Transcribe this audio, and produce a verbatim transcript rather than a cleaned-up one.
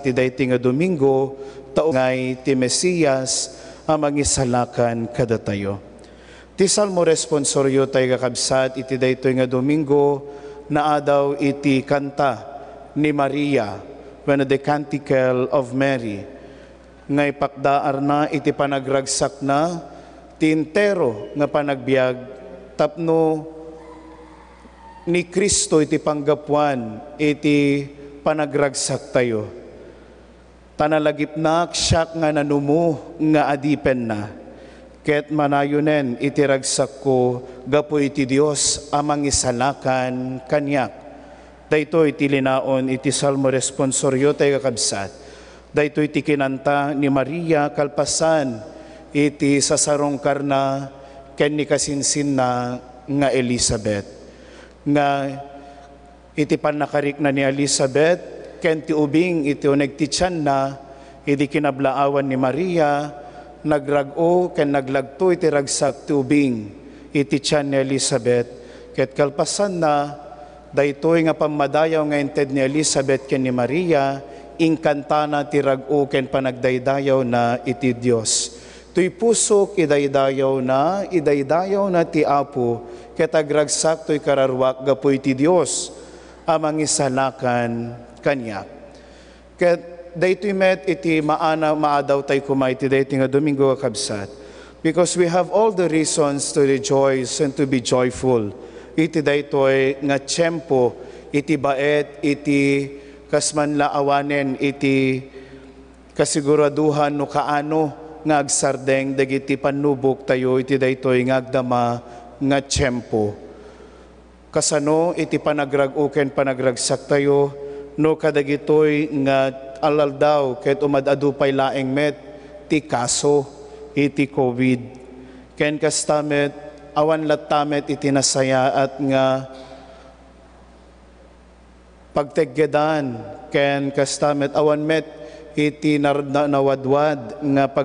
iti daytoy nga Domingo, ta umay ti Mesias a mangisalakan kadatayo. Ti Salmo responsorio tayo, kakabsat, iti daytoy nga Domingo, naadaw iti kanta ni Maria, wenno the Canticle of Mary, nga ipakdaarna iti panagragsakna ti entero nga panagbiag tapno ni Cristo iti panggapuan iti panagragsaktayo. Ta nalagipnak siak nga nanumo nga adipenna, ket manayonen iti ragsakko gapu iti Dios a mangisalakan kaniak. Daytoy ti linaon iti Salmo responsorio tayo, kakabsat. Daytoy ti kinanta ni Maria kalpasan iti sasarungkarna ken ni kasinsinna nga Elizabeth. Nga iti pannakarikna ni Elizabeth ken ti ubing iti uneg ti tianna, idi kinablaawan ni Maria, nagrag-o ken naglagto iti ragsak ti ubing iti tian ni Elizabeth, ket kalpasanna, daytoy nga pammadayaw nga inted ni Elizabeth ken ni Maria, inkantana ti rag-o ken panagdaydayawna iti Dios. Toy pusok, idaydayawna, idaydayawna ti Apo, ket agragsak toy kararuak gapu iti Dios a mangisalakan kaniak. Ket daytoy met iti maana, maadaw tay koma iti daytoy nga Domingo, kakabsat. Because we have all the reasons to rejoice and to be joyful iti daytoy nga tiempo, iti baet, iti kas man la awanen iti kasiguraduhan no kaano nga agsardeng dagiti pannuboktayo iti daytoy nga agdama nga tiempo. Kasano iti panagrag-o ken panagragsaktayo no kadagitoy nga al-aldaw ket umad-adu pay laeng met ti kaso iti covid? Ken kasta met, awan latta met iti nasayaat nga pagteggedan, ken kasta met, awan met iti nar-, na-, nawadwad nga pag-